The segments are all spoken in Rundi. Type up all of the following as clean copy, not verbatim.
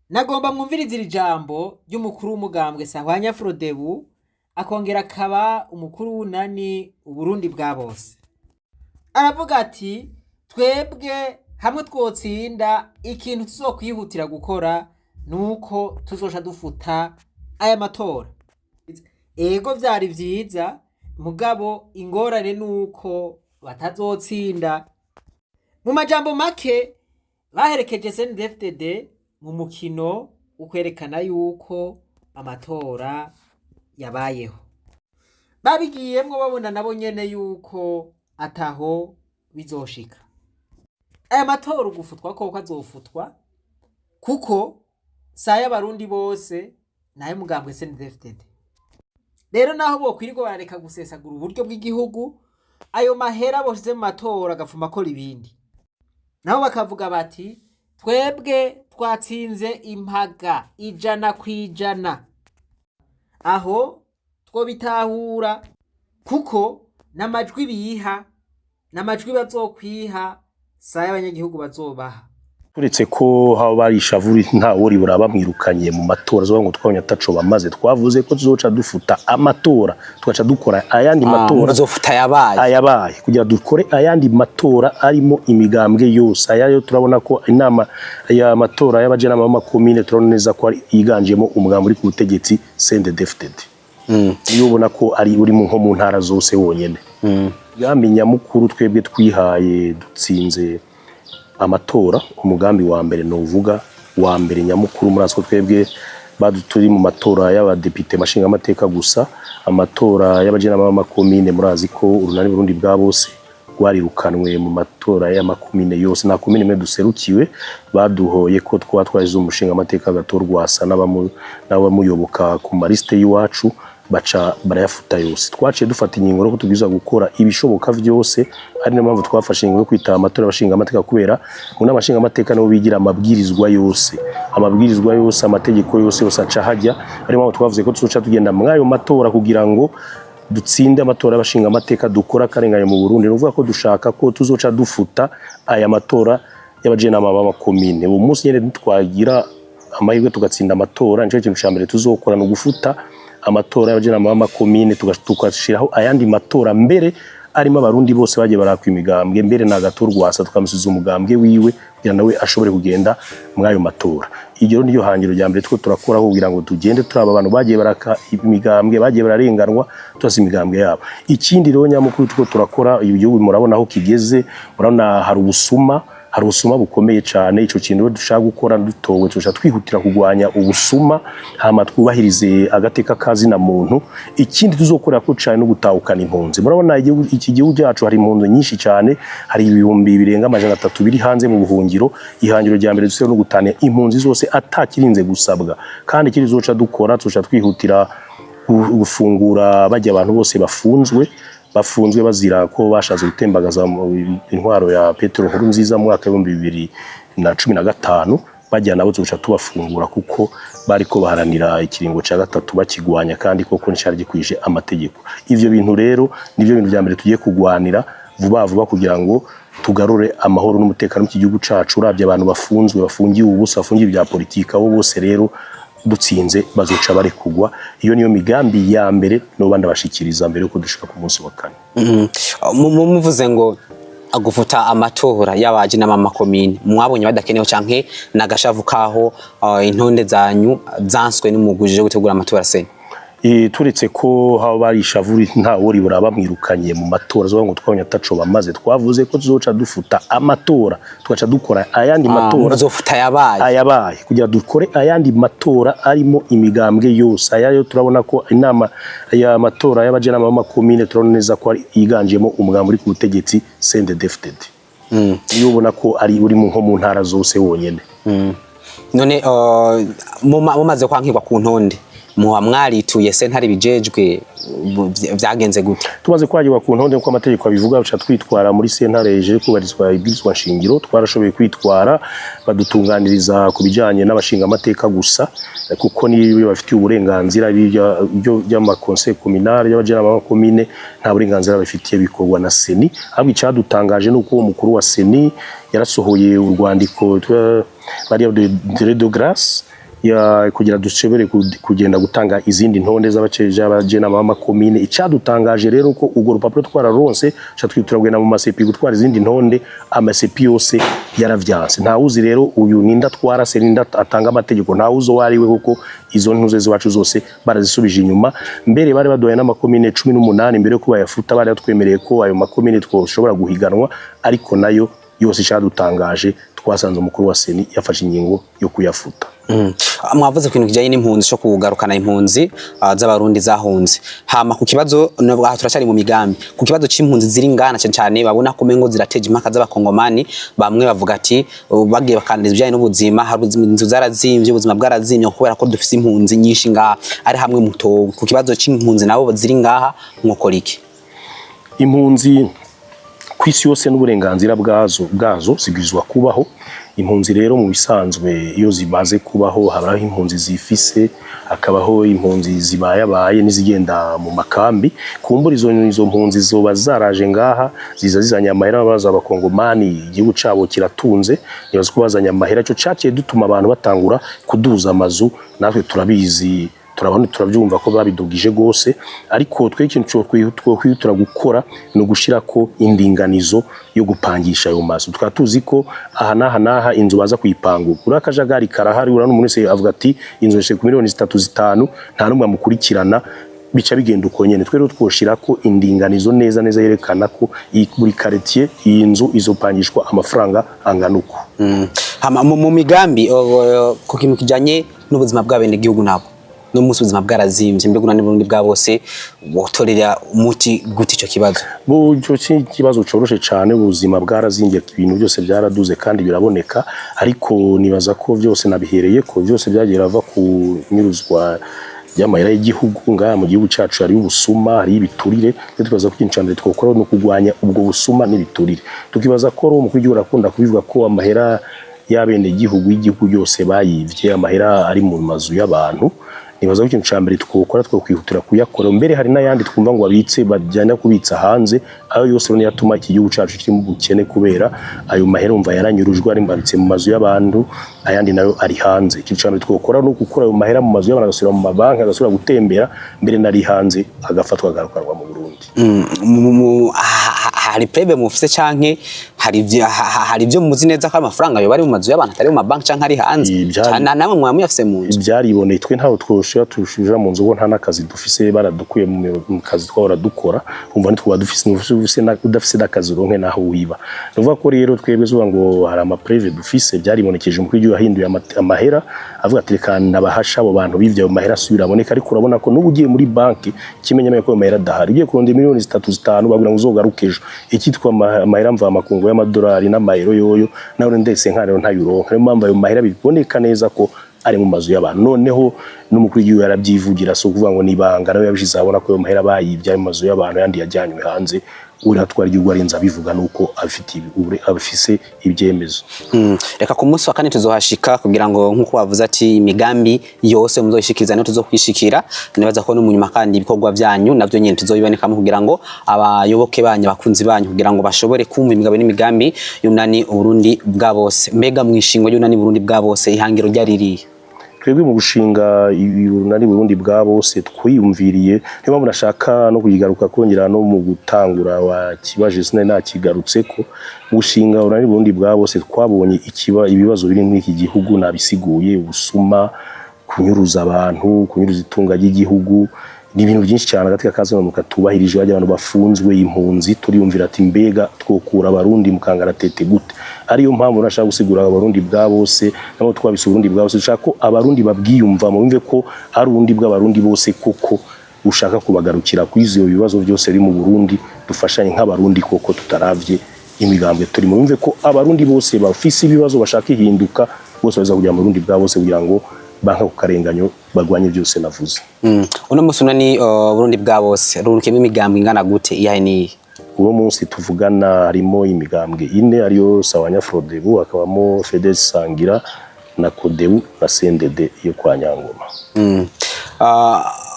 Nagomba mwumvirize iri jambo ry'umukuru w'umugambwe Sahwanya Frodebu, akongera akaba umukuru w'unani Uburundi bwa bose. Aravuga ati: "Twebwe hamwe twotsinda, ikintu tuzokwihutira gukora nuko tuzoca dufuta aya matora." Ego, vyari vyiza, mugabo ingorane nuko batazotsinda. Mu majambo make, baherekeje CNDD-FDD mu mukino wo kwerekana yuko amatora yabayeho. Babigiyemwo babona nabo nyene yuko ataho bizoshika. Aya matora ugufutwa koko azofutwa, kuko si ay'Abarundi bose, ni ay'umugambwe CNDD-FDD. Rero naho bokwirirwa barareka gusesagura uburyo bw'igihugu, ayo mahera boshize mu matora agafuma akora ibindi. Nabo bakavuga bati: "Twebwe twatsinze impaga 100%." Aho twobitahura, kuko n'amajwi biha, n'amajwi bazokwiha, si ay'abanyagihugu bazobaha. Turetse ko haba barishavu, nta wori bamwirukanye mu matora zo ngo twabonye ataco bamaze. Twavuze ko tuzoca dufuta amatora, tugaca dukora ayandi matora. Muzofuta yabaye? Ayabaye, kugira dukore ayandi matora arimo imigambwe yose. Ayayo turabona ko inama ya matora y'abajenama b'amakomine, turabona neza ko ari yiganjemo umugambi uri ku butegetsi CNDD-FDD. Niyo ubona ko ari uri mu nko mu ntara zose wonyene. Umugambi nyamukuru twebwe twihaye dutsinze amatora, umugambi wa mbere novuga wa mbere nyamukuru, muri ko twebwe turi mu matora y'abadepite mashingamateka gusa. Amatora y'abajenama b'amakomine, murazi ko Urunani Burundi bwa bose rwarirukanwe mu matora y'amakomine yose. Nta komine imwe duserukiwe. Baduhoye ko twaba twarize umushinga amateka Agathon Rwasa n'abamuyoboka ku marisite y'iwacu, baca barayafuta yose. Twaciye dufata ingingo ko tubwirizwa gukora ibishoboka vyose, ari niyo mpamvu twafashe ingingo yo kwitaba amatora y'abashingamateka, kubera mu nama nshingamateka nibo bigira amabwirizwa yose, amabwirizwa yose, amategeko yose yose aca hajya. Ari mpamvu twavuze ko tuzoca tugenda mw'ayo matora kugira ngo dutsinde amatora y'abashingamateka, dukora akarengane mu Burundi. Ni ukuvuga ko dushaka ko tuzoca dufuta aya matora y'abajenama b'amakomine. Uwo munsi nyene twagira amahirwe tugatsinda amatora, nico kintu ca mbere tuzokora, ni ugufuta amatora y'abajenama b'amakomine, tugashiraho ayandi matora mbere arimo Abarundi bose bagiye barakwa imigambwe, mbere na Agathon Rwasa tukamusiza umugambwe wiwe kugira nawe ashobore kugenda mw'ayo matora. Iryo niryo hangiro rya mbere two turakoraho, kugira ngo tugende turaba abantu bagiye baraka imigambwe, bagiye bararenganwa, turasa imigambwe yabo. Ikindi rero nyamukuru two turakora, igihugu murabona aho kigeze, murabona hari ubusuma, hari ubusuma bukomeye cyane. Ico kintu rero dushaka gukora dutowe, tushaka twihutira kugwanya ubusuma, hama twubahirize agateka kazina muntu. Ikindi tuzokorera ko cyane no gutahukana impunzi. Murabona iki gihugu cyacu hari impunzi nyinshi cyane, hari 300,000 biri hanze mu buhungiro. Ihangiro rya mbere dufite no gutana impunzi zose atakirinze gusabwa. Kandi ikindi tuzoca dukora, tuzoca twihutira gufungura bajya abantu bose bafunzwe bazira ko bashatse gutembagaza intwaro ya Petero Nkurunziza mu mwaka w'2015. Bajya nabo tuzoca tubafungura, kuko bariko baharanira ikiringo ca gatatu bakigwanya, kandi koko nticari gikwije amategeko. Ivyo bintu rero nivyo bintu vya mbere tugiye kugwanira vuba vuba kugira ngo tugarure amahoro n'umutekano mu gihugu cacu. Uravye abantu bafunzwe, bafungiwe ubusa, bafungiwe ibya politika, abo bose rero dutsinze bazoca barekugwa. Iyo niyo migambi ya mbere noba ndabashikiriza mbere yuko dushika ku munsi wa kane. Muvuze ngo gufuta amatora y'abaje n'amakomine, mwabonye badakenewe canke nagashavu kaho intonde zanyu zanswe n'umugwi gutegura amatora CENI? Turetse ko haba barishavu, nta wori bamwirukanye mu matora zo ngo twabonye ataco bamaze. Twavuze ko tuzoca dufuta amatora, tugaca dukora ayandi matora. Muzofuta yabaye? Ayabaye, kugira dukore ayandi matora arimo imigambwe yose. Ayayo turabona ko inama ya matora y'abajenama b'amakomine, turabona neza ko ari yiganjemo umugambi uri ku butegetsi CNDD-FDD. Niyo ubona ko ari uri mu nko mu ntara zose wonyene. None mumaze kwankirwa ku ntonde, muba mwarituye sentare bijejwe? Vyagenze gute? Tumaze kwagirwa ku ntonde, nk'uko amategeko abivuga, duca twitwara muri sentare ije kubarizwa ibwirizwa nshingiro. Twarashoboye kwitwara, badutunganiriza ku bijanye n'abashingamateka gusa, kuko niyo bafitiye uburenganzira. By'ama conseil communal, y'abajenama b'amakomine, nta burenganzira bafitiye, bikorwa na CENI. Ahubwo icadutangaje ni uko uwo mukuru wa CENI yarasohoye urwandiko bariya de délai de grâce. Ya kugira dushobore kugenda gutanga izindi ntonde z'abajenama b'amakomine. Icadutangaje rero ko urwo rupapuro twararonse, ca turagenda mu ma CEPI gutwara izindi ntonde, ama CEPI yose yaravyanse. Ntawuzi rero uyu ninda atwara se, ninda atanga amategeko, ntawuzi uwo ari we, kuko izo ntuze z'iwacu zose barazisubije inyuma. Mbere bari baduhaye n'amakomine 18 mbere yo kuba yafuta, bari batwemereye ko ayo makomine twoshobora guhiganwa, ariko nayo yose icadutangaje twasanze umukuru wa CENI yafashe ingingo yo kuyafuta. Mwavuze ku kintu kijanye n'impunzi cyo kugarukana impunzi z'abarundi zahunze. Hama ku kibazo nubwo aha turacyari mu migambi, ku kibazo c'impunzi ziri ngana cyane cyane babona ko mengo zirateje impaka z'abakongomani, bamwe bavuga ati bagiye bakandiriza ibijanye n'ubuzima, hari inzu zarazimvye, ubuzima bwarazimvye kubera ko dufise impunzi nyinshi ngaha ari hamwe muto. Ku kibazo c'impunzi nabo ziri ngaha mwokora iki? Impunzi ku isi yose n'uburenganzira bwazo zibwirizwa kubaho. Impunzi rero mu bisanzwe iyo zimaze kubaho, habaho impunzi zifise, hakabaho impunzi zibayabaye n'izigenda mu makambi. Kumbura izo mpunzi zoba zaraje ngaha ziza zizanye amahera, baza abakongomani igihugu cabo kiratunze, nibaza ko bazanye amahera, ico caciye dutuma abantu batangura kuduza amazu. Natwe turabizi, turabona, turabyumva ko babidugije gose, ariko twe ikintu twokwihutira gukora ni ugushirako indinganizo yo gupangisha ayo mazu. Tukaba tuzi ko aha n'aha n'aha inzu baza kuyipanga. Uri akajagari karahari, urabona umuntu wese avuga ati inzu yashyize ku miliyoni 3, 5, nta n'umwe amukurikirana, bica bigenda uko nyene. Twe rero twoshirako indinganizo neza neza yerekana ko buri quartier iyi nzu izopangishwa amafaranga angana uko. Hama mu migambi ku kintu kijanye n'ubuzima bw'abenegihugu nabo no munsi ubuzima bwarazimvye, mbega unani Burundi bwa bose wotorera umuti gute ico kibazo? Buryo si ikibazo coroshe cane. Ubuzima bwarazingiye, ibintu byose byaraduze kandi biraboneka, ariko nibaza ko byose nabihereye ko byose byagiye birava ku nyuruzwa y'amahera y'igihugu. Ngaha mu gihugu cacu hari ubusuma, hari ibiturire. Rero tukibaza ko ikintu ca mbere twokora ni ukugwanya ubwo busuma n'ibiturire. Tukibaza ko rero umukuru w'igihugu arakunda kubivuga ko amahera y'abenegihugu y'igihugu yose bayivye, amahera ari mu mazu y'abantu. Nibaza ko ikintu ca mbere twokora twokwihutira kuyakora. Mbere hari n'ayandi twumva ngo babitse, bajyana kubitsa hanze, ayo yose rero niyo atuma iki gihugu cacu kiri mu bukene, kubera ayo mahera umva yaranyurujwe, ari mbabitse mu mazu y'abantu, ayandi nayo ari hanze. Ikintu ca mbere twokora ni ugukura ayo mahera mu mazu y'abantu agasubira mu mabanki, agasubira gutembera, mbere n'ari hanze agafatwa agarukanwa mu Burundi. Hari prebe mufise canke hari ivyo muzi neza ko amafaranga yoba ari mu mazu y'abantu atari mu mabanki canke ari hanze? Cana namwe mwaba muyafise mu nzu? Byariboneye, twe ntaho twoshira tushira mu nzu, nta n'akazi dufise, baradukuye mu kazi twahora dukora. Umva ntitwaba dufise, udafise n'akazi uronke naho wiba. Nuvuga ko rero twebwe zuba ngo hari amapreve dufise, byaribonekeje umukuru w'igihugu yahinduye amahera, avuga ati reka ndabahasha abo bantu bivye ayo mahera asubira aboneka. Ariko urabona ko n'ubu ugiye muri banki kimenyamenya ko ayo mahera adahari. Ugiye kurondera miliyoni 3, 5, babwira ngo uzogaruke ejo. Icyitwa amahera mvamakungu y'amadolari n'amayero yoyo nawe ndetse nka rero ntayuronka. Niyo mpamvu ayo mahera biboneka neza ko ari mu mazu y'abantu. Noneho n'umukuru w'igihugu yarabyivugira, so kuvuga ngo nibanga, nawe yabishize abona ko ayo mahera bayibye ari mu mazu y'abantu, yandi yajyanywe hanze. Uri atwara igihugu arenze abivuga nuko abifise ibyemezo. Reka ku munsi wa kane tuzohashika kugira ngo nkuko bavuze ati imigambi yose muzoyishikiriza niyo tuzokwishikira. Nibaza ko no mu nyuma kandi ibikorwa vyanyu navyo nyene tuzobibonekamo kugira ngo abayoboke banyu, abakunzi banyu, kugira ngo bashobore kumva imigabo n'imigambi y'unani Burundi bwa bose. Mbega mwishingo y'unani Burundi bwa bose ihangiro ryari ririhe? Twebwe mu gushinga urunani Burundi bwa bose twiyumviriye, niyo mpamvu nashaka no kuyigaruka kongera no mu gutangura wakibaje sinari nakigarutse ko mu gushinga urunani Burundi bwa bose twabonye ibibazo biri muri iki gihugu nabisiguye, ubusuma, kunyuruza abantu, kunyuruza itunga ry'igihugu, ni ibintu byinshi cyane. Agateka kazina katubahirije, bajya abantu bafunzwe, impunzi. Turiyumvira ati mbega twokura abarundi mu kangaratete gute? Ariyo mpamvu nashaka gusigura abarundi bwa bose, nabo twabise uburundi bwa bose, dushaka ko abarundi babwiyumva, bumve ko ari urundi bw'abarundi bose koko ushaka kubagarukira kuri ivyo bibazo byose biri mu Burundi, dufashanye nk'abarundi koko tutaravye imigambwe turimo, bumve ko abarundi bose bafise ibibazo bashaka ihinduka, bose baza kugira mu Burundi bwa bose kugira ngo banka ku karenganyo, bagwanye byose navuze. Uno munsi unani Burundi bwa bose rurukiyemo imigambwe ingana gute, iyahe niyi? Uno munsi tuvugana harimo imigambwe ine, ariyo Sawanya Frodebu, hakabamo Fedes Sangira na Kodebu na CNDD yo kwa Nyangoma.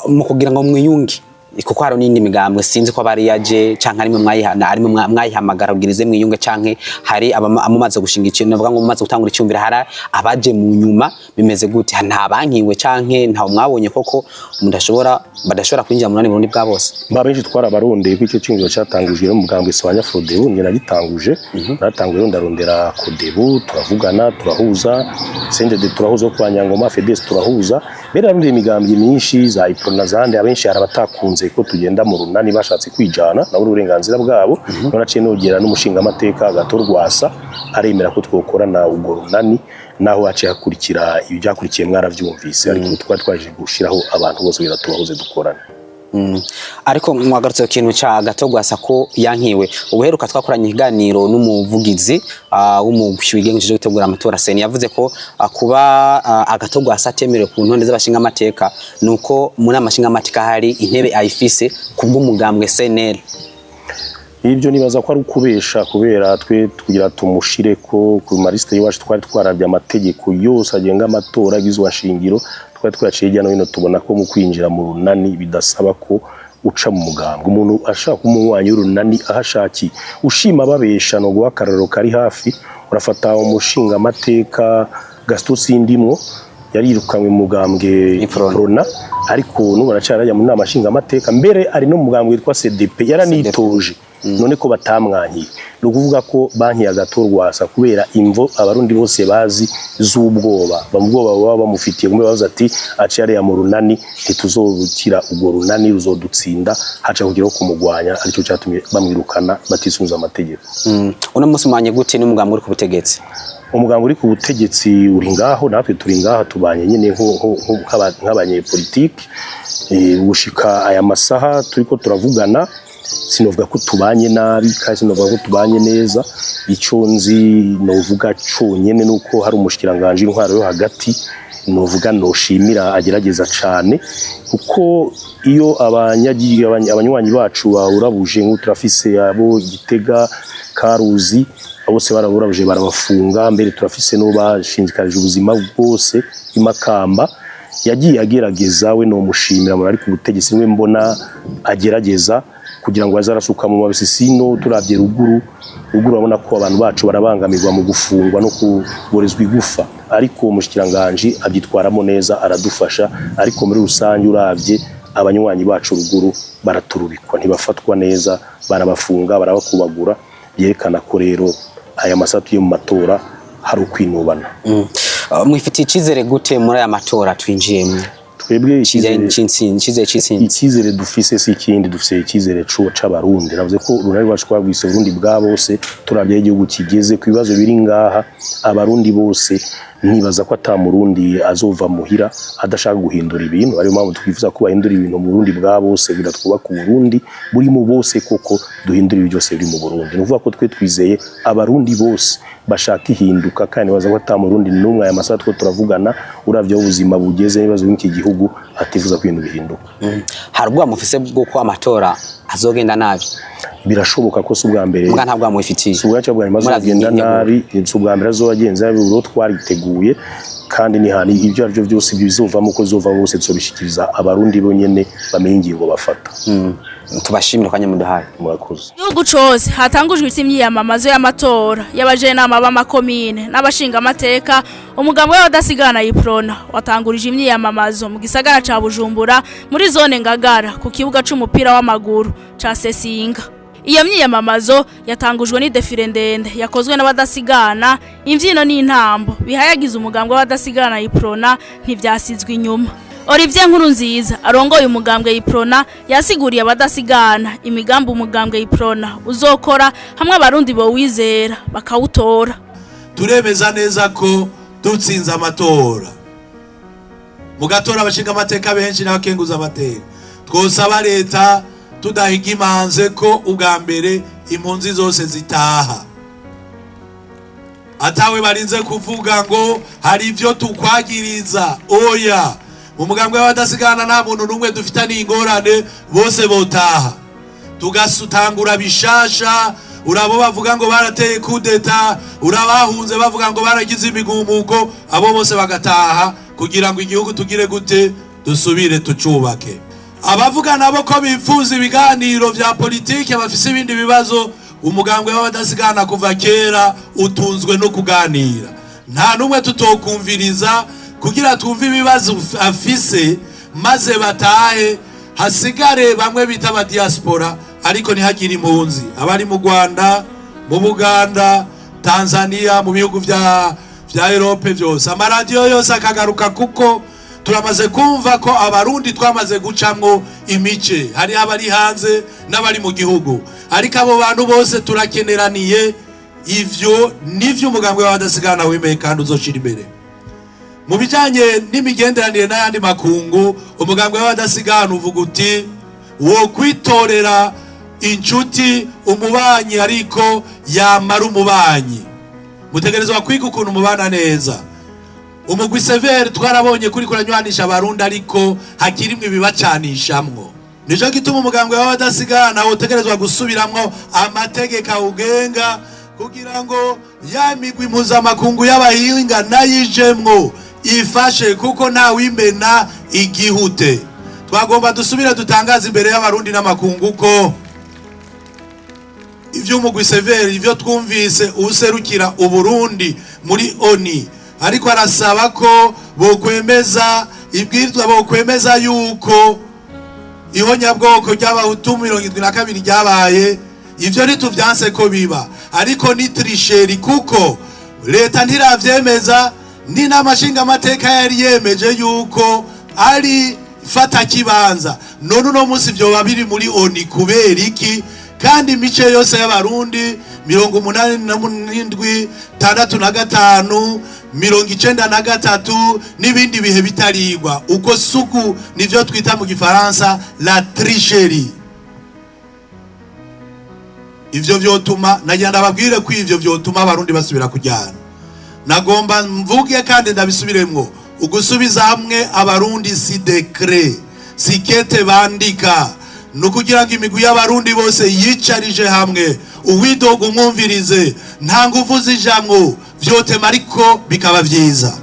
Mu kugira ngo mwiyunge Kuko hari n'indi migambwe sinzi ko bari yaje canke arimwe mwayihana, arimwe mwayihamagara kugira ize mwiyunge, canke hari amumaze gushinga ikintu, navuga ngo mumaze gutangura icyumvira, hari abaje mu nyuma. Bimeze gute? Nta bankiwe canke nta mwabonye koko mudashobora, badashobora kwinjira mu runani Burundi bwa bose? Ba benshi twarabarondeye ko icyo cyumviro cyatangujwe n'umugambwe Sawanya Frodebu, njye nagitanguje. Natanguye rero ndarondera Kodebu, turavugana, turahuza, CNDD turahuza, kwa Nyangoma FDS turahuza, mbere narondeye imigambwe myinshi za Iprona zande. Abenshi hari abatakunze ko tugenda mu runani, bashatse kwijana, nabo uburenganzira bwabo. None naciye nogera n'umushingamateka Gato Rwasa, aremera ko twokorana urwo runani, naho haciye hakurikira ibyakurikiye mwaravyumvise, ariko twari twaje gushiraho abantu bose kugira tubahuze dukorane. Ariko mwagarutse ku kintu ca Gato Rwasa ko yankiwe. Ubuheruka twakoranye ikiganiro n'umuvugizi w'umugwi wigenga ujejwe gutegura amatora CENI, yavuze ko kuba Agato Rwasa atemerewe ku ntonde z'abashingamateka nuko mu nama nshingamateka hari intebe ayifise kubw'umugambwe CNL. Ibyo nibaza ko ari ukubesha, kubera twe kugira tumushire ko ku malisite y'iwacu twari twarabye amategeko yose agenga amatora agizwe shingiro, twari twaciye hirya no hino, tubona ko mu kwinjira mu runani bidasaba ko uca mu mugambwe. Umuntu ashaka umunywanyi w'urunani aho ashakiye, ushima babesha no guha akarorero kari hafi, urafata umushinga amateka Gaston Sindimwo, yarirukanywe mu mugambwe Iprona. Iprona, ariko n'ubu aracyari ajya mu nama nshingamateka, mbere ari no mu mugambwe witwa CDP, yaranitoje. None ko batamwankiye, ni ukuvuga ko banki ya Gato Rwasa kubera imvo abarundi bose bazi z'ubwoba, bamubwoba baba bamufitiye, kumbe bavuze ati aciye ariya mu runani ntituzokira, urwo runani ruzodutsinda, haca kugeraho kumugwanya, aricyo cyatumye bamwirukana batisunze amategeko. Uno munsi mwanye gute n'umugambwe uri ku butegetsi? Umugambi uri ku butegetsi uri ngaho, natwe turi ngaha, tubanye nyine nk'abanyepolitike. Gushika aya masaha turiko turavugana, sinovuga ko tubanye nabi kandi sinovuga ko tubanye neza. Ico nzi novuga conyene nuko hari umushikiranganje w'intwaro yo hagati novuga noshimira, agerageza cane, kuko iyo abanywanyi bacu baburabuje, nk'ubu turafise abo Gitega, Karuzi, abo bose baraburabuje barabafunga, mbere turafise n'uwo bashinzikarije ubuzima bwose imakamba. Yagiye agerageza, we nomushimira muri ari ku butegetsi, niwe mbona agerageza kugira ngo azarasuka mu mabisi. Sino turavye ruguru, ruguru urabona ko abantu bacu barabangamirwa mu gufungwa no kuborezwa igufa, ariko umushikiranganji abyitwaramo neza, aradufasha. Ariko muri rusange uravye abanywanyi bacu ruguru baraturubikwa, ntibafatwa neza, barabafunga, barabakubagura, byerekana ko rero aya masaha tuye mu matora hari ukwinubana. Mwifitiye icizere gute muri aya matora twinjiyemo? Twebwe Icizere c'intsinzi. Icyizere dufise si ikindi, dufise icyizere c'abarundi. Navuze ko urunani rwacu twagwise Uburundi bwa bose. Turavye aho igihugu kigeze, ku bibazo biri ngaha, abarundi bose nibaza ko ata murundi azova muhira adashaka guhindura ibintu. Ariyo mpamvu twifuza ko bahindura ibintu mu Burundi bwa bose, kugira twubake Uburundi buri mu bose, koko duhindure ibi byose biri mu Burundi. Ni ukuvuga ko twe twizeye abarundi bose bashaka ihinduka, kandi nibaza ko ata murundi n'umwe aya masaha two turavugana, uravye aho ubuzima bugeze n'ibibazo biri muri iki gihugu, atifuza ko ibintu bihinduka. Hari ubwoba mufise bw'uko amatora azogenda nabi? Birashoboka ko si ubwa mbere. Mbwa nta bwoba mubifitiye? Si ubwa bwa nyuma Murazi azogenda integuro. nabi, si ubwa mbere azoba nabi, ubu twariteguye kandi ni hani ibyo aribyo byose bizovamo, uko bizovamo bose tuzobishikiriza abarundi bonyene bamenye ingingo bafata. Tubashimire kwa nyamuduhaye. Murakoze. Gihugu cose hatangujwe isi imyiyamamazo y'amatora y'abajenama b'amakomine n'abashingamateka. Umugabo w'abadasigana Iprona watangurije imyiyamamazo mu gisagara ca Bujumbura, muri zone Ngagara, ku kibuga c'umupira w'amaguru ca Sesinga. Iyo myiyamamazo yatangujwe ni défilé ndende yakozwe n'abadasigana, imvyino n'intambo bihayagiza umugambwe w'abadasigana Iprona ntivyasizwe inyuma. Olivier Nkurunziza arongoye umugambwe Iprona yasiguriye abadasigana imigambi umugambwe Iprona uzokora hamwe abarundi bo wizera bakawutora. Turemeza neza ko dutsinze amatora, mugatora abashinga amateka benshi n'abakenguza amateka, twosaba leta tudahiga imanze ko ubwa mbere impunzi zose zitaha, atawe barinze kuvuga ngo hari ibyo tukwagiriza. Oya, mu mugambwe w'abadasigana nta muntu n'umwe dufitaniye ingorane, bose botaha tugasutangura bishasha. Urabo bavuga ngo barateye kudeta, urabahunze bavuga ngo baragize imigumuko, abo bose bagataha kugira ngo igihugu tugire gute, dusubire tucubake. Abavuga nabo ko bifuza ibiganiro vya politike bafise ibindi bibazo, umugambwe w'abadasigana kuva kera utunzwe no kuganira. Nta n'umwe tutokumviriza kugira twumve ibibazo afise, maze batahe, hasigare bamwe bita aba diaspora, ariko ntihagire impunzi, abari mu Rwanda, mu Buganda, Tanzania, mu bihugu vya Europe vyose, amaradiyo yose akagaruka, kuko turamaze kumva ko Abarundi twamaze gucamwo imice, hariho abari hanze n'abari mu gihugu, ariko abo bantu bose turakeneraniye. Ivyo nivyo umugambwe w'abadasigana wemeye kandi uzoshira imbere. Mu bijanye n'imigenderanire n'ayandi makungu, umugambwe w'abadasigana uvuga uti wo kwitorera inshuti umubanyi, ariko yamara umubanyi mutegerezwa kwiga ukuntu mubana neza. Umugwi severe twarabonye kuri kuranywanisha Abarundi, ariko hakirimwo ibibacanishamwo. Nico gituma umugambwe w'abadasigana utegerezwa gusubiramwo amategeko awugenga, kugira ngo ya migwi mpuzamakungu y'abahinga nayijemwo ifashe, kuko ntawimena igihute. Twagomba dusubire dutangaze imbere y'Abarundi n'amakungu ko ivy'umugwi severe, ivyo twumvise userukira Uburundi muri ONU ariko arasaba ko bokwemeza ibwirizwa, bokwemeza yuko ihonyabwoko ry'Abahutu 72 ryabaye, ivyo ntituvyanse ko biba, ariko ni tricherie, kuko leta ntiravyemeza, n'inama nshingamateka yari yemeje yuko ari fatakibanza. None uno munsi vyoba biri muri ONU kubera iki, kandi imice yose y'Abarundi 87, 65, 93 n'ibindi bihe bitarigwa? Uko suku nivyo twita mu gifaransa la tricherie. Ivyo vyotuma, nagira ndababwire ko ivyo vyotuma Abarundi basubira kujyana. Nagomba mvuge kandi ndabisubiremwo: ugusubiza hamwe Abarundi si décret, si kete bandika, ni ukugira ngo imigwi y'Abarundi bose yicarije hamwe, uwidoga umwumvirize, nta nguvu zijamwo, vyotema ariko bikaba vyiza.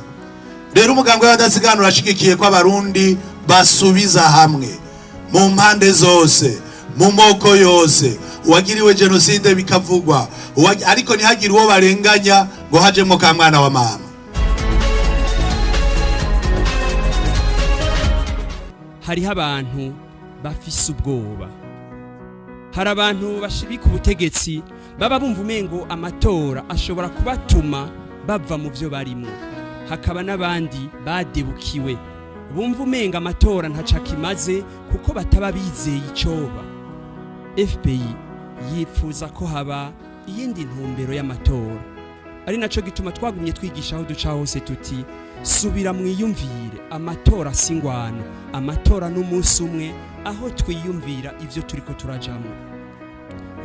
Rero umugambwe w'abadasigana urashigikiye ko Abarundi basubiza hamwe mu mpande zose, mu moko yose, uwagiriwe jenoside bikavugwa, ariko ntihagire uwo barenganya ngo hajemwo ka mwana wa mama. Hariho abantu bafise ubwoba, hari abantu bashibika ubutegetsi, baba bumva umengo amatora ashobora kubatuma bava mu byo barimo, hakaba n'abandi badebukiwe bumva umenga amatora ntaco akimaze kuko bataba bizeye icoba. FPI yifuza ko haba iyindi ntumbero y'amatora, ari naco gituma twagumye twigisha aho duca hose tuti: subira mwiyumvire, amatora si ingwano, amatora n'umunsi umwe aho twiyumvira ivyo turiko turajamwo.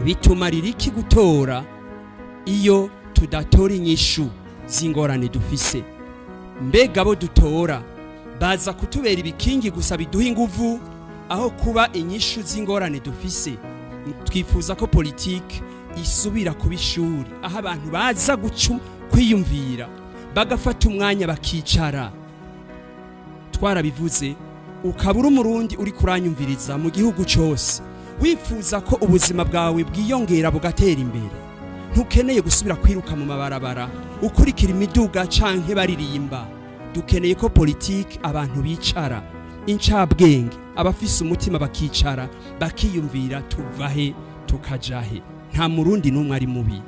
Bitumarira iki gutora iyo tudatora inyishu z'ingorane dufise? Mbega abo dutora baza kutubera ibikingi gusa biduha inguvu aho kuba inyishu z'ingorane dufise? Twifuza ko politike isubira kuba ishuri aho abantu baza gucu kwiyumvira, bagafata umwanya bakicara. Twarabivuze, ukaba uri Umurundi uri kuranyumviriza mu gihugu cose, wifuza ko ubuzima bwawe bwiyongera bugatera imbere, ntukeneye gusubira kwiruka mu mabarabara ukurikira imiduga canke baririmba. Dukeneye ko politike abantu bicara, incabwenge, abafise umutima bakicara bakiyumvira: tuva he, tukaja he? Nta Murundi n'umwe ari mubi.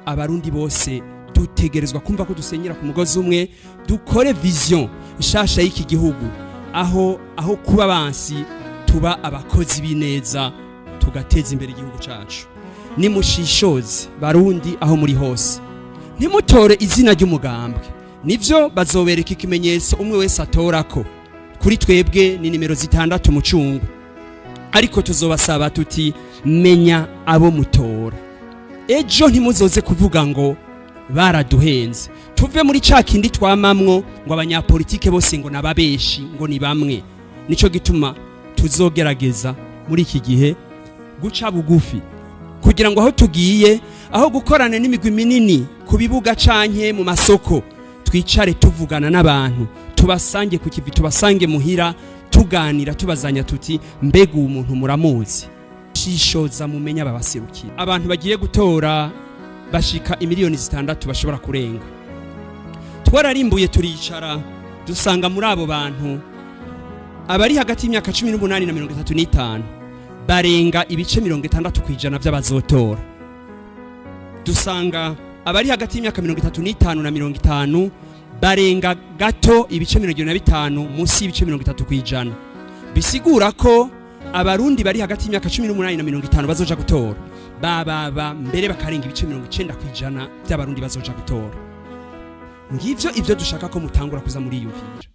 Abarundi bose dutegerezwa kumva ko dusenyera ku mugozi umwe, dukore vision nshasha y'iki gihugu, aho kuba bansi tuba abakozi b'ineza, tugateza imbere igihugu cacu. Nimushishoze Barundi aho muri hose, ntimutore izina ry'umugambwe. Nivyo bazobereka ikimenyetso umwe wese atorako, kuri twebwe ni nimero 6 mu cungu, ariko tuzobasaba tuti: menya abo mutora, ejo ntimuzoze kuvuga ngo baraduhenze. Tuve muri ca kindi twamamwo ngo abanyapolitike bose ngo nababeshi, ngo ni bamwe. Nico gituma tuzogerageza muri iki gihe guca bugufi, kugira ngo aho tugiye, aho gukorana n'imigwi minini ku bibuga canke mu masoko, twicare tuvugana n'abantu, tubasange ku kivi, tubasange muhira. Tuganira, tubazanya tuti: "Mbega uwo muntu muramuzi?" Shishoza, mumenye ababaserukira. Abantu bagiye gutora bashika imiliyoni 6 bashobora kurenga. Twararimbuye, turicara, dusanga muri abo bantu abari hagati y'imyaka 18 na 35 barenga ibice 60% by'abazotora. Dusanga abari hagati y'imyaka 35 na 50 barenga gato ibice 75, munsi y'ibice 30%. Bisigura ko Abarundi bari hagati y'imyaka 18 na 50 bazoja gutora bababa mbere bakarenga ibice 90% by'Abarundi bazoja gutora. Ngivyo ivyo dushaka ko mutangura kuza muriyumvira.